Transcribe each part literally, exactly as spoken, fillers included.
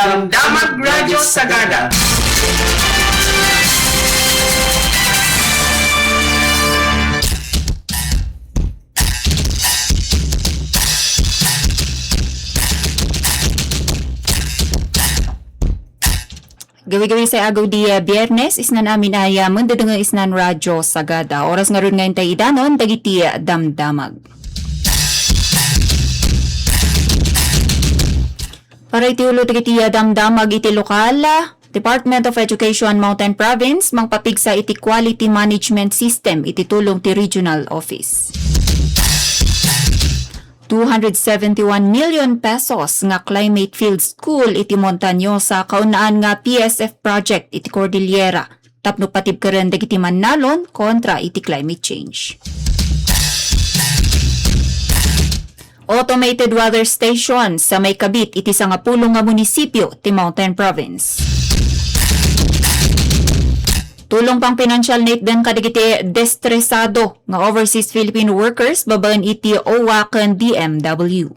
Damag Radyo Sagada. Gawi-gawi sa agaw di, ah, Biyernes, isnan amin ay, ah, mandedengngeg isnan Radyo Sagada. Oras ngarud nga intay idanon dagiti, ah, damdamag. Para iti ulo dagiti, ah, damdamag iti lokal, ah, Department of Education, Mountain Province, mangpapigsa iti quality management system iti tulong ti regional office. Two hundred seventy-one million pesos nga Climate Field School iti Montañosa kaunaan nga P S F project iti Cordillera tapno patibkeren dagiti mannalon kontra iti climate change. Automated weather stations a maikabit iti sangapulo nga munisipio ti Mountain Province. Tulong pangpinansial naitdan kadagiti destresado nga overseas Filipino workers babaen iti O W A ken D M W.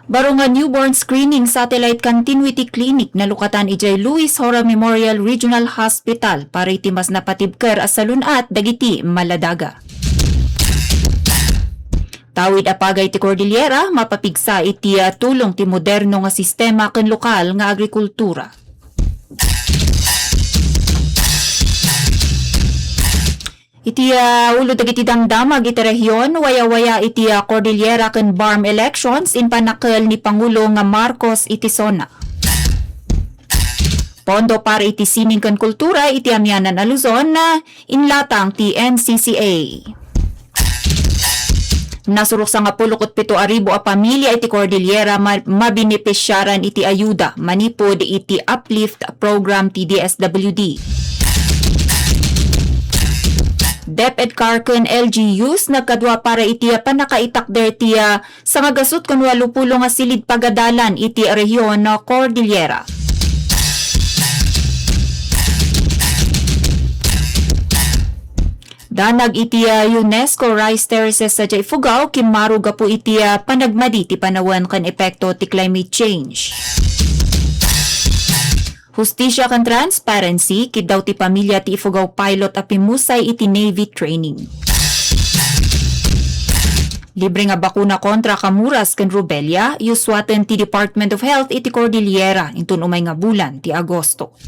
Baro nga newborn screening satellite continuity clinic nalukatan idiay Luis Jora Memorial Regional Hospital para iti mas napatibker a salun-at dagiti maladaga. Tawid a paga iti Cordillera, mapapigsa iti, ah, tulong ti moderno nga sistema ken lokal nga agrikultura. Iti, ah, ulo dagiti damdamag iti rehion, waya-waya iti, ah, Cordillera ken BARMM elections, impanakel ni Pangulo nga Marcos iti SONA. Pondo para iti sining ken kultura iti amianan a Luzon, ah, inlatang ti N C C A. Nasurok sangapulo ket pito a ribu a pamilia iti Cordillera ma-, mabinepisiaran iti ayuda manipud iti Uplift Program ti D S W D. DepEd car ken L G Us nagkadua para iti pannakaitakder ti, ah, sangagasut ken walupulo nga silid pagadalan iti rehion Cordillera. Danag iti, ah, UNESCO Rice Terraces sadiay Ifugao, kimmaro gapu iti, ah, panagmadi ti panawen ken epekto ti climate change. Hustisia ken transparency, kiddaw ti pamilia ti Ifugao pilot a pimmusay iti Navy training. Libre nga bakuna kontra kamuras ken rubella, isuaten ti Department of Health iti Cordillera inton umay nga bulan ti Agosto.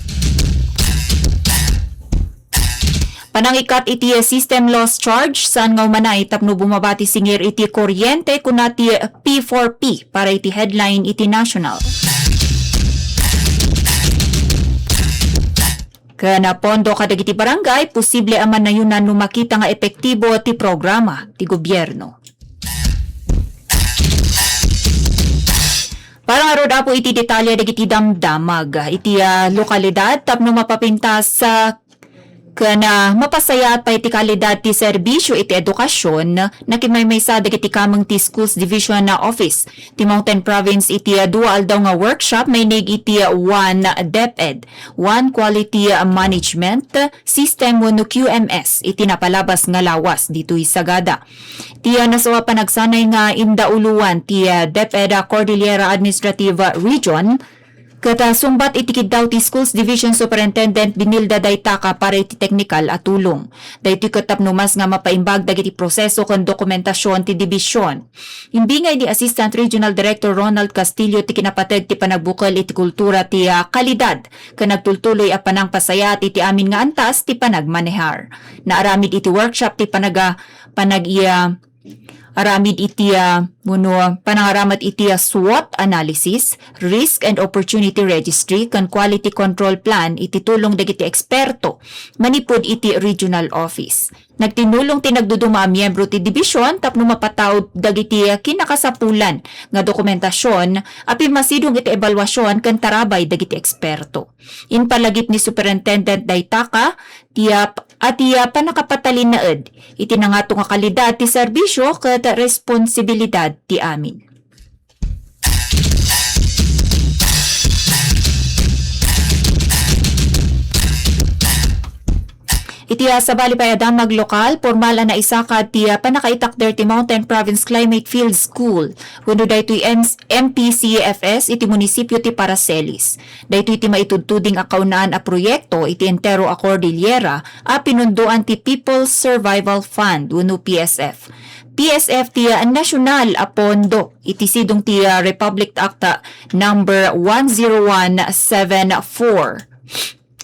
Panangikat iti system loss charge, saan nga umanay tapno bumaba ti singir iti kuryente, kuna ti P four P para iti headline iti national. Ken a pondo kadagiti barangay, posible a manayonan no makita nga epektibo ti programa ti gobierno. Para ngarud, Apo, iti detalye dagiti damdamag iti, ah, lokalidad tapno mapapintas, ah, ken, ah, mapasayaat pay ti kalidad ti serbisyo iti edukasyon, nakimmaymaysa dagiti kameng ti Schools Division, ah, Office ti Mountain Province iti, ah, dua aldaw nga workshop mainig iti, ah, One DepEd, One Quality, ah, Management System wenno Q M S iti napalabas nga lawas ditoy Sagada. Ti, ah, nasao a panagsanay nga indauloan ti, ah, DepEd, ah, Cordillera Administrative, ah, Region, ket, ah, sungbat iti kiddaw ti Schools Division Superintendent Binilda Daitaka para iti teknikal a tulong. Daytoy ket tapno mas nga mapaimbag dagiti proseso ken dokumentasion ti division. Imbingay ni Assistant Regional Director Ronald Castillo ti kinapateg ti panagbukel iti kultura ti, ah, kalidad ken nagtultuloy a panangpasayaat iti amin nga antas ti panagmanehar. Naaramid iti workshop ti panaga-, panag-, iya, aramid iti, ah, wenno panangaramat iti, ah, SWOT analysis, risk and opportunity registry, ken quality control plan iti tulong dagiti eksperto manipud iti regional office. Nagtinulong ti nagduduma a miyembro ti division tapno mapataud dagiti kinakasapulan nga dokumentasion a pimmasidong iti ebaluasion ken tarabay dagiti eksperto. Impalagip ni Superintendent Daitaka ti, ah, a ti, ah, pannakapatalinaed iti nangato nga kalidad ti serbisyo ket responsibilidad ti amin. Iti, ah, sabali pay a damag lokal, pormal a naisakad ti, ah, pannakaitakder ti Mountain Province Climate Field School wenno daytoy M-, M P C F S iti munisipio ti Paracelis. Daytoy ti maitudtuding a kaunaan a proyekto iti entero a Cordillera a pinundoan ti People's Survival Fund wenno P S F. P S F ti, ah, nasyonal a pondo iti sidong ti, ah, Republic Act, ah, number one zero one seven four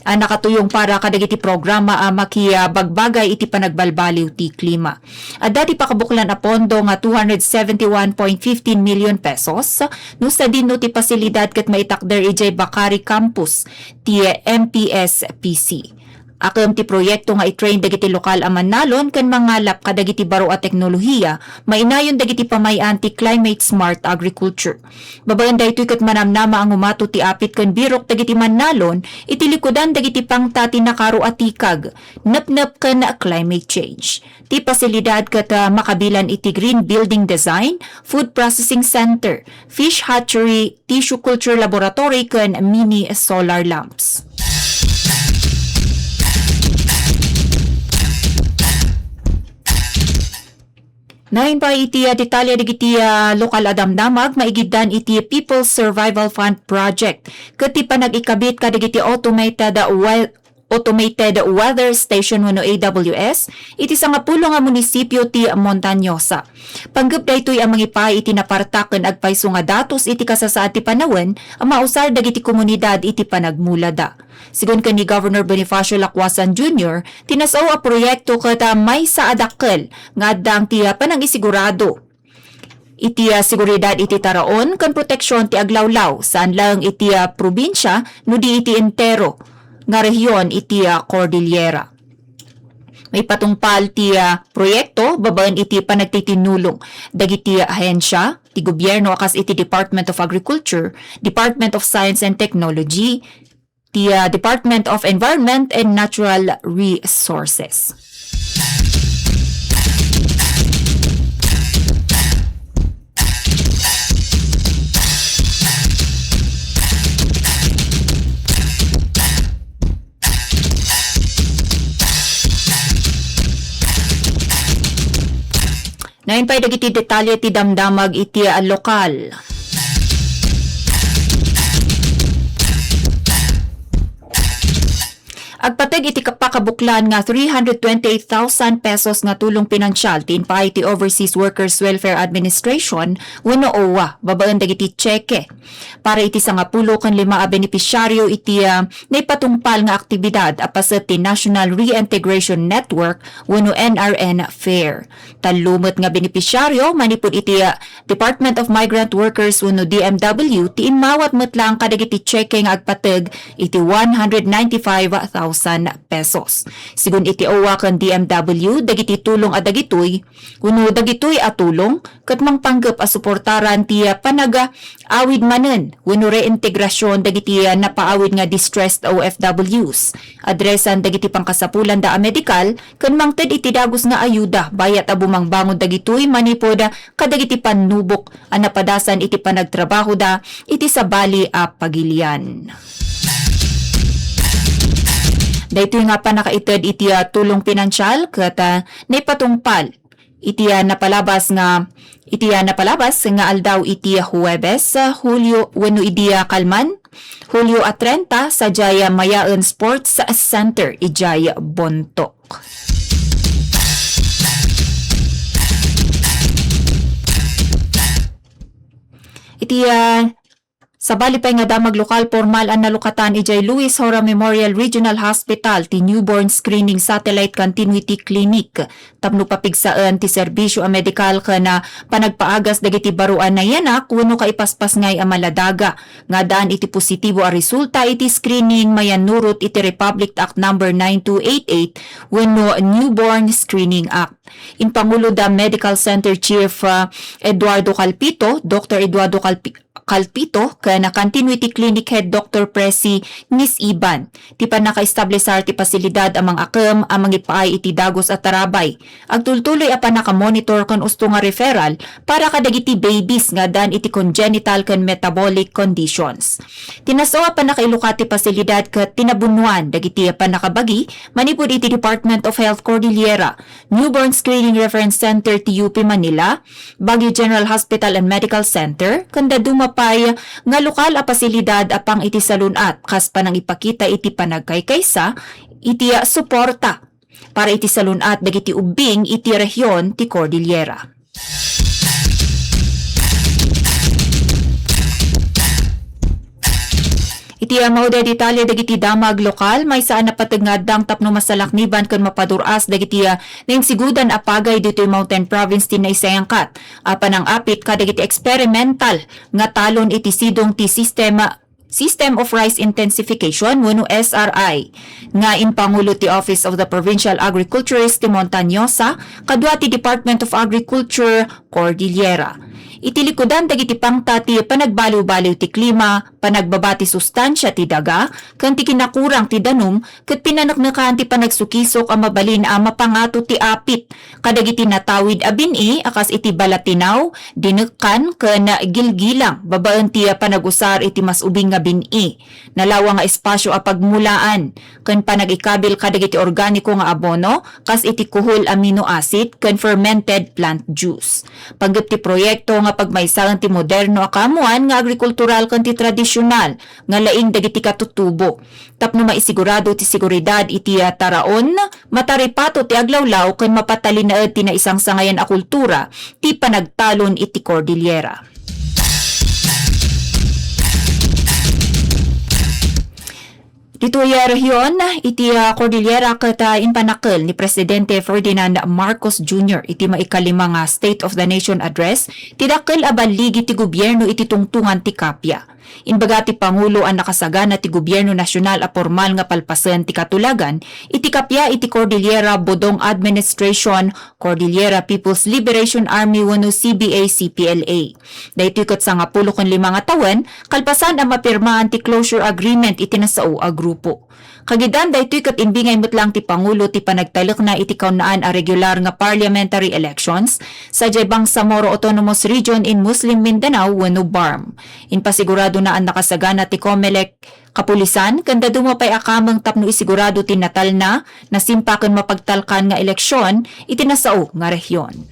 a nakatuyong para kadagiti programa a makibagbaga iti panagbalbaliw ti klima. Adda ti pakabuklan a pondo nga two hundred seventy-one point fifteen million pesos, no sadino ti pasilidad ket maitakder idiay Bakari Campus ti M P S P C. Akem ti proyekto nga i-train dagiti lokal a mannalon ken mangalap kadagiti baro a teknolohiya, mainayon dagiti pamay-an ti climate smart agriculture. Babaen daytoy ket manamnama a ngumato ti apit ken birok dagiti mannalon iti likudan dagiti pangta ti nakaro a tikag, nepnep ken climate change. Ti pasilidad ket, ah, makabilan iti green building design, food processing center, fish hatchery, tissue culture laboratory ken mini solar lamps. Nain pa iti, ah, detalye dagiti, ah, lokal a damdamag, maigiddan iti People's Survival Fund Project ket ti panagikabit kadagiti automated, ah, well, automated weather station wenno A W S iti sangapulo nga munisipio ti Montañosa. Panggep daytoy a mangipaay iti napartak ken agpayso nga datos iti kasasaad ti panawen a mausar dagiti komunidad iti panagmulada. Sigun ken ni Governor Bonifacio Lacuasan Junior, ti nasao a proyekto ket, ah, maysa a dakkel nga addang ti, ah, panangisigurado iti, ah, seguridad iti taraon ken proteksyon ti aglawlaw, saan laeng iti, ah, probinsia, no di iti entero nga rehiyon iti, ah, Cordillera. Maipatungpal ti, ah, proyekto babaen iti panagtitinulong dagiti ahensya ti gobierno a kas iti Department of Agriculture, Department of Science and Technology, ti, ah, Department of Environment and Natural Resources. Nain pay dagiti detalye ti damdamag iti, ah, lokal. Agpateg iti ka-, pakabuklan nga three hundred twenty-eight thousand pesos nga tulong pinansial ti impaay ti Overseas Workers Welfare Administration wenno owa babaen dagiti tseke para iti sangapulo ken lima a benepisyaryo iti, ah, naipatungpal nga aktibidad a paset ti National Reintegration Network wenno N R N Fair. Tallo met nga benepisyaryo manipud iti, ah, Department of Migrant Workers wenno D M W ti immawat met laeng kadagiti tseke nga agpateg iti one hundred ninety-five thousand pesos. Sigun iti owa ken D M W, dagiti tulong a dagitoy wenno dagitoy a tulong ket mangpanggep a suportaran ti, ah, panag-, awid manen wenno reintegrasyon dagiti, ah, napaawid nga distressed O F Ws. Adresan dagiti pangkasapulanda a medikal ken mangted iti dagus nga ayuda bayat a bumangbangon dagitoy manipud kadagiti pannubok a napadasan iti panagtrabahoda iti sabali a pagilian. Daytoy nga pannakaited iti, ah, tulong pinansial ket, ah, naipatungpal iti, ah, napalabas nga, iti, ah, napalabas nga aldaw iti Huwebes, ah, Hulyo, wenno idi, ah, kalman, Hulyo a trenta, sadiay, ah, Mayaen Sports Center idiay Bontoc. Iti, ah, Sabali pay nga damag lokal, pormal a nalukatan idiay Luis Jora Memorial Regional Hospital ti Newborn Screening Satellite Continuity Clinic tapno papigsaen ti serbisyo a medikal ken, ah, panagpaagas dagiti baro a nayanak wenno kaipaspasngay a maladaga nga addaan iti positibo a resulta iti screening mayannurot iti Republic Act Number nine two eight eight wenno Newborn Screening Act. Impangulo da Medical Center Chief, ah, Eduardo Calpito, Doctor Eduardo Calpi-, Calpito, ken Continuity Clinic Head Doctor Presi Nis Iban, ti pannakaestablisar ti pasilidad a mangakem a mangipaay iti dagus a tarabay Agtultuloy a pannaka-monitor ken usto nga referral para kadagiti babies nga addan iti congenital ken metabolic conditions. Ti nas-o a pannakailukat ti pasilidad ket tinabunnuan dagiti pannakabagi manipud iti Department of Health Cordillera, Newborn Screening Reference Center ti U P Manila, Baguio General Hospital and Medical Center, ken dadduma pay nga lokal a pasilidad a pang iti salun-at kas panangipakita iti panagkaykaysa iti suporta para iti salun-at dagiti ubbing iti rehiyon ti Cordillera. Iti, ah, maudi a detalye dagiti damag lokal, maysa a napateg nga addang tapno masalakniban ken mapadur-as dagiti, ah, nainsigudan a pagay ditoy Mountain Province ti naisayangkat a panangapit kadagiti experimental nga talon iti sidong ti sistema System of Rice Intensification wenno S R I, nga impangulo ti Office of the Provincial Agriculturist ti Montañosa kadua ti Department of Agriculture Cordillera. Iti likudan dagiti pangta ti panagbaliw-baliw ti klima, panagbaba ti sustansia ti daga, ken ti kinakurang ti danum, ket pinaneknekan ti panagsukisok a mabalin a mapangato ti apit kadagiti natawid a bin-i a kas iti Balatinaw, Dinekkan ken Gilgilang babaen ti panagusar iti mas ubing nga bin-i, nalawa nga espasio a pagmulaan, ken panagikabil kadagiti organiko nga abono kas iti kuhol amino acid ken fermented plant juice. Panggep ti proyekto nga pagmaysaen ti moderno a kaammoan nga agrikultural ken ti tradisional nga laing dagiti katutubo. Tapno maisigurado ti seguridad iti, ah, taraon, mataripato ti aglawlaw ken mapatalinaed ti naisangsangayan a kultura ti panagtalon iti Cordillera. Ditoy, ah, rehiyon, iti, ah, Cordillera ket, ah, impanakkel ni Presidente Ferdinand Marcos Junior iti maikalima nga State of the Nation Address ti dakkel a balligi ti gobierno iti tungtungan ti kappia. Imbaga ti Pangulo a nakasagana ti Gobierno Nasional a pormal nga palpasen ti katulagan iti kappia iti Cordillera Bodong Administration, Cordillera People's Liberation Army wenno C B A C P L A. Daytoy ket sangapulo ken lima nga tawen kalpasan a mapirmaan ti closure agreement iti nasao a grupo. Kagidan daytoy ket imbingay met lang ti Pangulo ti panagtalekna iti kaunaan a regular nga parliamentary elections sadiay Bangsamoro Autonomous Region in Muslim Mindanao wenno BARMM. Impasiguradona a nakasagana ti COMELEC, kapulisan, ken dadduma pay a kameng tapno isigurado ti natalna, nasimpa ken mapagtalkan nga eleksyon iti nasao nga rehiyon.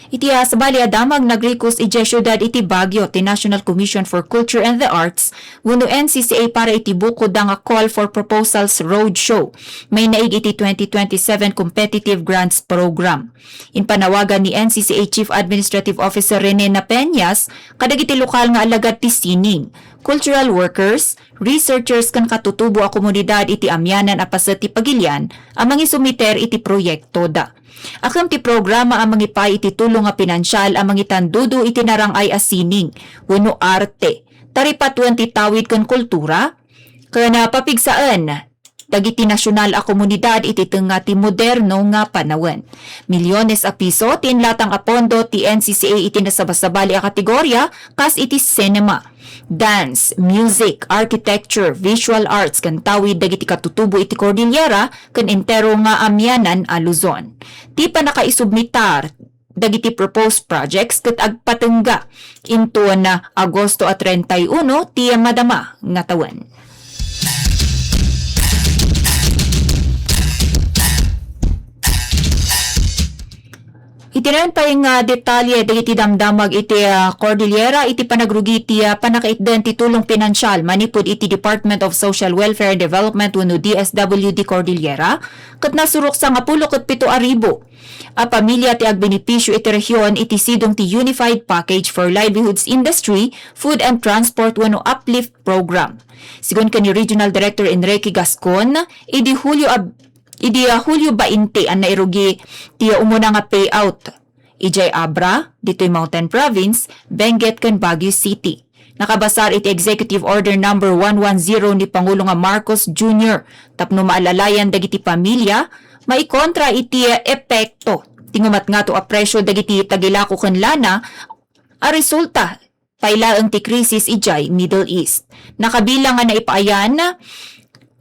Iti, ah, sabali a damag, nagrikos idiay siudad iti Baguio ti National Commission for Culture and the Arts wenno N C C A para iti bukodda nga Call for Proposals Roadshow, mainaig iti twenty twenty-seven Competitive Grants Program. Impanawagan ni N C C A Chief Administrative Officer Rene Napeñas kadagiti lokal nga alagad ti sining, cultural workers, researchers ken katutubo a komunidad iti amianan a paset ti pagilian a mangisumiter iti proyektoda. Akem ti programa a mangipay iti tulong a pinansial a mangitandudo iti narang-ay a sining wenno arte, taripatuen ti tawid ken kultura, ken, ah, papigsaen dagiti nasional a komunidad iti tengnga ti moderno nga panawen. Milyones a piso ti inlatang a pondo ti N C C A iti nasabasabali a kategoria kas iti cinema, dance, music, architecture, visual arts, ken tawid dagiti katutubo iti Cordillera ken entero nga amianan a Luzon. Ti pannakaisubmitar dagiti proposed projects ket agpatengga inton Agosto a treinta y uno ti madama nga tawen. Iti nayon pay nga detalye dagiti damdamag iti, ah, Cordillera iti panagrugi ti, ah, pannakaitdan ti tulong pinansial manipud iti Department of Social Welfare and Development wenno D S W D Cordillera, ket nasurok sangapulo ket pito a ribu a pamilia ti agbenepisio iti rehiyon iti sidong ti Unified Package for Livelihoods Industry, Food and Transport wenno uplift Program. Sigun ken ni Regional Director Enrique Gascon, idi Hulyo ab-, idi, ah, Hulyo bainte a nairugi ti umuna nga payout idiay Abra, ditoy Mountain Province, Benguet ken Baguio City. Nakabasar iti Executive Order Number one one zero ni Pangulo nga Marcos Junior tapno maalalayan dagiti pamilia maikontra iti epekto ti ngumatngato a presyo dagiti tagilako ken lana a resulta pay laeng ti krisis idiay Middle East. Nakabilang nga naipaayan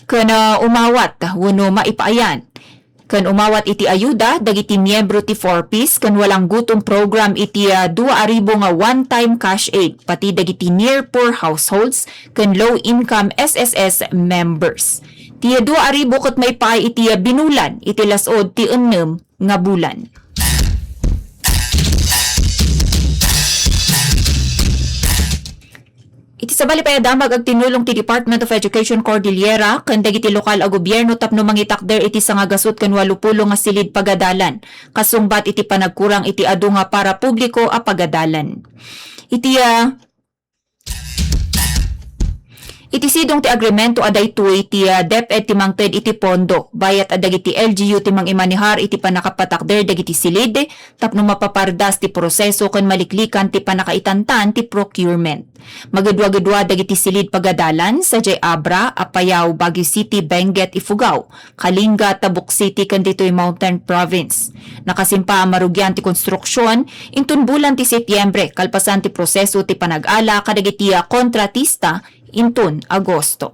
ken, ah, umawat wenno maipaayan ken umawat iti ayuda dagiti miyembro ti Four Ps ken Walang Gutom Program iti, ah, dua a ribu nga one-time cash aid, pati dagiti near poor households ken low-income S S S members. Ti dua a ribu ket maipaay iti, ah, binulan iti las-ud ti ennem nga bulan. Iti sabali pay a damag, agtinulong ti Department of Education Cordillera ken dagiti lokal a gobierno tapno mangitakder iti sangagasut ken walupulo nga silid pagadalan, kasungbat iti panagkurang iti adu nga parapubliko a pagadalan. Iti, ah, iti sidong ti agremento a daytoy ti, ah, DepEd ti mangted iti pondo, bayat a dagiti L G U ti mangimanehar iti pannakapatakder dagiti silid, tapno mapapardas ti proseso ken maliklikan ti pannakaitantan ti procurement. Magedua-gedua dagiti silid pagadalan sadiay Abra, Apayao, Baguio City, Benguet, Ifugao, Kalinga, Tabuk City, ken ditoy Mountain Province. Nakasimpa a marugian ti konstruksion inton bulan ti Setyembre, kalpasan ti proseso ti panag-ala kadagiti kontratista inton Agosto.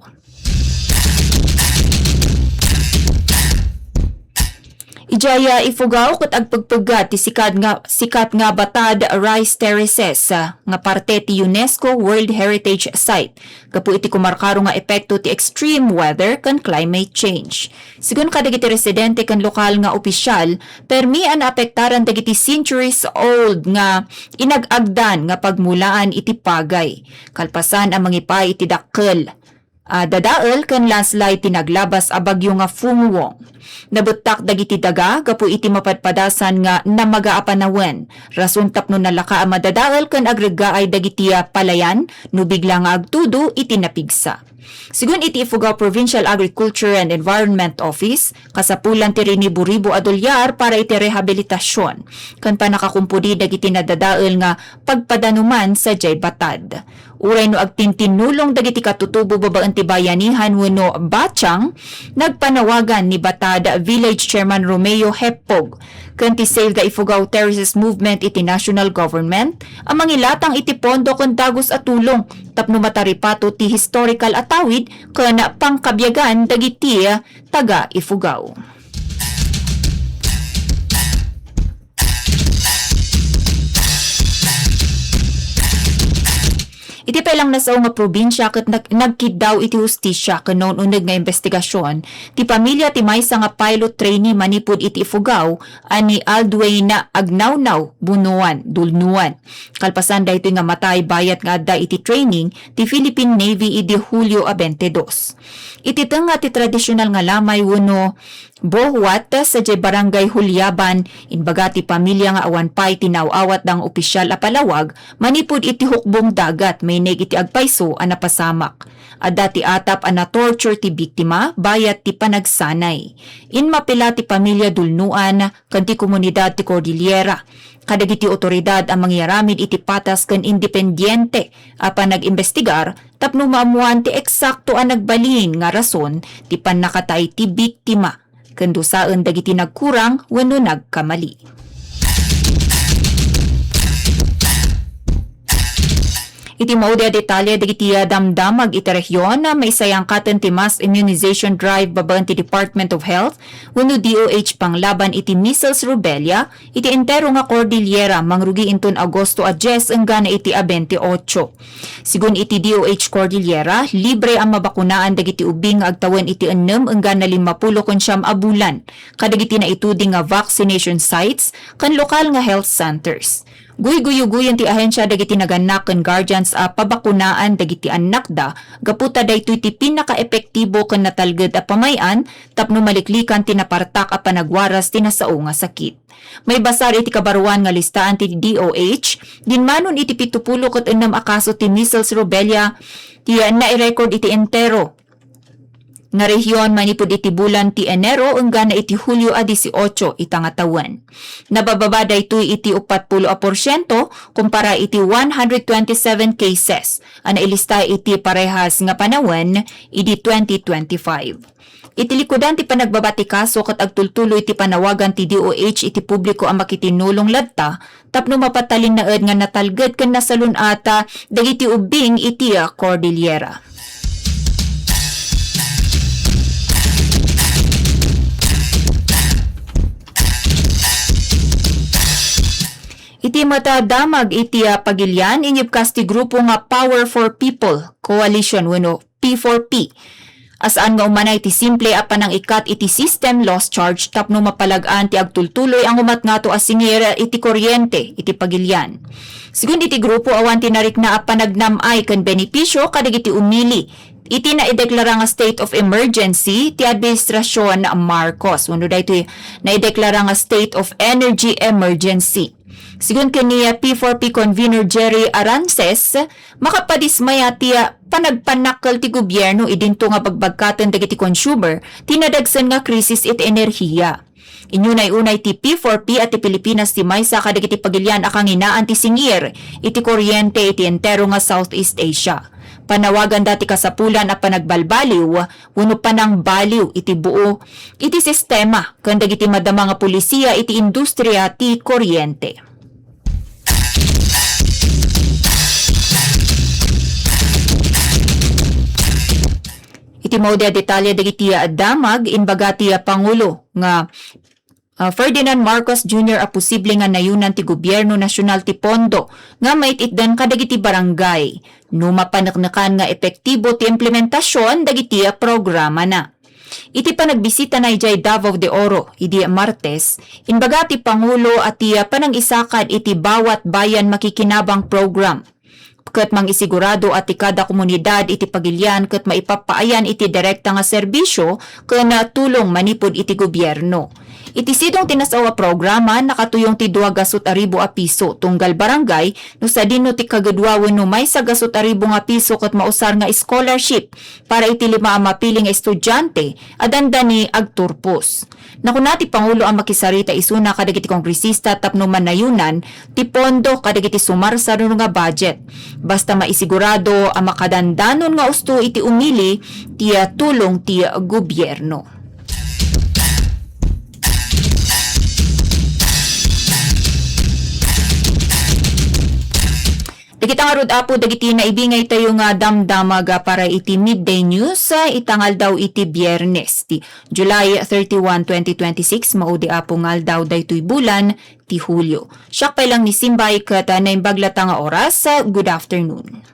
Idiay Ifugao ket agpegpeggat ti sikat nga, sikat nga Batad Rice Terraces, ah, nga parte ti UNESCO World Heritage Site gapu iti kumarkaro nga epekto ti extreme weather ken climate change. Sigun kadagiti residente ken lokal nga opisyal, permi a naapektaran dagiti centuries old nga inag-agdan nga pagmulaan iti pagay, kalpasan a mangipaay iti dakkel a dadael ken landslide ti naglabas a bagyo nga Fung Wong. Nabettak dagiti daga gapu iti mapadpadasan nga namaga a panawen, rason tapno nalaka a madadael ken agreggaay dagiti, ah, palayan no bigla nga agtudo iti napigsa. Sigun iti Ifugao Provincial Agriculture and Environment Office, kasapulan ti rinibo-ribo a dolyar para iti rehabilitasion ken pannakakumpuni dagiti nadadael nga pagpadanuman sadiay Batad. Uray no agtintinnulong dagiti katutubo babaen ti bayanihan wenno bachang, nagpanawagan ni Batad Village Chairman Romeo Hepog ken ti Save the Ifugao Terraces Movement iti national government a mangilatang iti pondo ken dagus a tulong tapno mataripato ti historical a tawid ken pangkabiagan dagiti taga-Ifugao. Iti pay lang nasao nga probinsia ket nag-, nagkiddaw iti hustisya ken naun-uneg nga imbestigasion ti pamilia ti maysa nga pilot trainee manipud iti Ifugao a ni Aldwayne Agnawnaw Bunuan, Dulnuan. Kalpasan daytoy nga matay bayat nga adda iti training ti Philippine Navy idi Hulio a twenty-two. Iti tengnga ti tradisional nga lamay wenno bohuat sadiay Barangay Huliaban, imbaga ti pamilia nga awan pay ti naaw-awatda nga opisyal a palawag manipud iti hukbong dagat, maineg iti agpayso a napasamak. Adda ti atap a na-torture ti biktima bayat ti panagsanay. Inmapila ti pamilia Dulnuan ken ti komunidad ti Cordillera kadagiti otoridad a mangiaramid iti patas ken independiente a panag-imbestigar tapno maammuan ti eksakto a nagbalin nga rason ti pannakatay ti biktima ken dusaen dagiti nagkurang wenno nagkamali. Iti maudi a detalye dagiti damdamag iti rehiyon, maisayangkaten ti mass immunization drive babaen ti Department of Health wenno D O H panglaban iti measles rubella iti entero nga Cordillera mangrugi inton Agosto a dies enggana iti a twenty-ocho. Sigun iti D O H Cordillera, libre a mabakunaan dagiti ubing nga agtawen iti ennem enggana limmapulo ken siam a bulan kadagiti naituding nga vaccination sites ken lokal nga health centers. Guyguyugoyen ti ahensia dagiti nagannak ken guardians a pabakunaan dagiti annakda gapu ta daytoy ti pinakaepektibo ken natalged a pamay-an tapno maliklikan ti napartak a panagwaras ti nasao nga sakit. Maibasar iti kabaruan nga listaan ti D O H, dinmanon iti pitupulo ket ennem a kaso ti measles rubella ti nairecord iti entero nga rehiyon manipud iti bulan ti Enero enggana iti Hulio a dieciocho ita nga tawen. Nabababa daytoy iti uppat pulo a porsiento kumpara iti one hundred twenty-seven cases a nailista iti parehas nga panawen idi twenty twenty-five. Iti likudan ti panagbaba ti kaso ket agtultuloy ti panawagan ti D O H iti publiko a makitinulong latta tapno mapatalinnaed nga natalged ken nasalun-ata dagiti ubbing iti Cordillera. Iti met a damag iti, ah, pagilian, inyibkas ti grupo nga Power for People Coalition wenno P four P. A saan nga umanay ti simple a panangikat iti system loss charge tapno mapalag-an ti agtultuloy a ngumatngato a singir iti kuryente iti pagilian. Sigun iti grupo, awan ti narikna a panagnam-ay ken benepisio kadagiti umili iti naideklara nga state of emergency ti administrasyon Marcos wenno daytoy naideklara nga state of energy emergency. Sigun ken ni P four P convener Jerry Arances, makapadismaya ti panagpanakkel ti gobierno idinto nga bagbagkaten dagiti consumer ti nadagsen nga krisis iti enerhiya. Inyunay-unay ti P four P a ti Pilipinas ti maysa kadagiti pagilian a kanginaan ti singir iti kuryente iti entero nga Southeast Asia. Panawagan dati kasapulan a panagbalbaliw wenno panangbaliw iti buo iti sistema ken dagiti madama nga pulisiya iti industria ti kuryente. Iti maudi a detalye dagiti damag, imbaga ti Pangulo nga, ah, Ferdinand Marcos Junior a posible nga nayunan ti gobierno nasional ti pondo nga maititdan kadagiti barangay no mapaneknekan nga epektibo ti implementasion dagiti programana. Iti panagbisitana idiay Davao de Oro idi Martes, imbaga ti Pangulo a ti panangisakad iti Bawat Bayan Makikinabang Program ket mangisigurado a ti kada komunidad iti pagilian ket maipappaayan iti direkta nga serbisio ken tulong manipud iti gobierno. Iti sidong ti nas-aw a programa, nakatuyong ti dua gasut a ribu a piso tunggal barangay no sadino ti kagudua wenno maysa gasut a ribu nga piso ket mausar nga scholarship para iti lima a mapili nga estudiante a dandani agturpos. Nakuna ti Pangulo a makisarita isuna kadagiti kongresista tapno manayunan ti pondo kadagiti sumarsaro nga budget. Basta maisigurado a makadandanon nga usto iti umili ti, ah, tulong ti gobierno. Dagita ngarud, Apo, dagiti naibingay tayo nga damdamag, ah, para iti midday news, ah, ita nga aldaw iti Biyernes, ti July thirty-one, twenty twenty-six, maudi, Apo, nga aldaw daytoy bulan ti Hulio. Siak pay lang ni Simbay ket, ah, naimbag latta nga oras. Ah, good afternoon.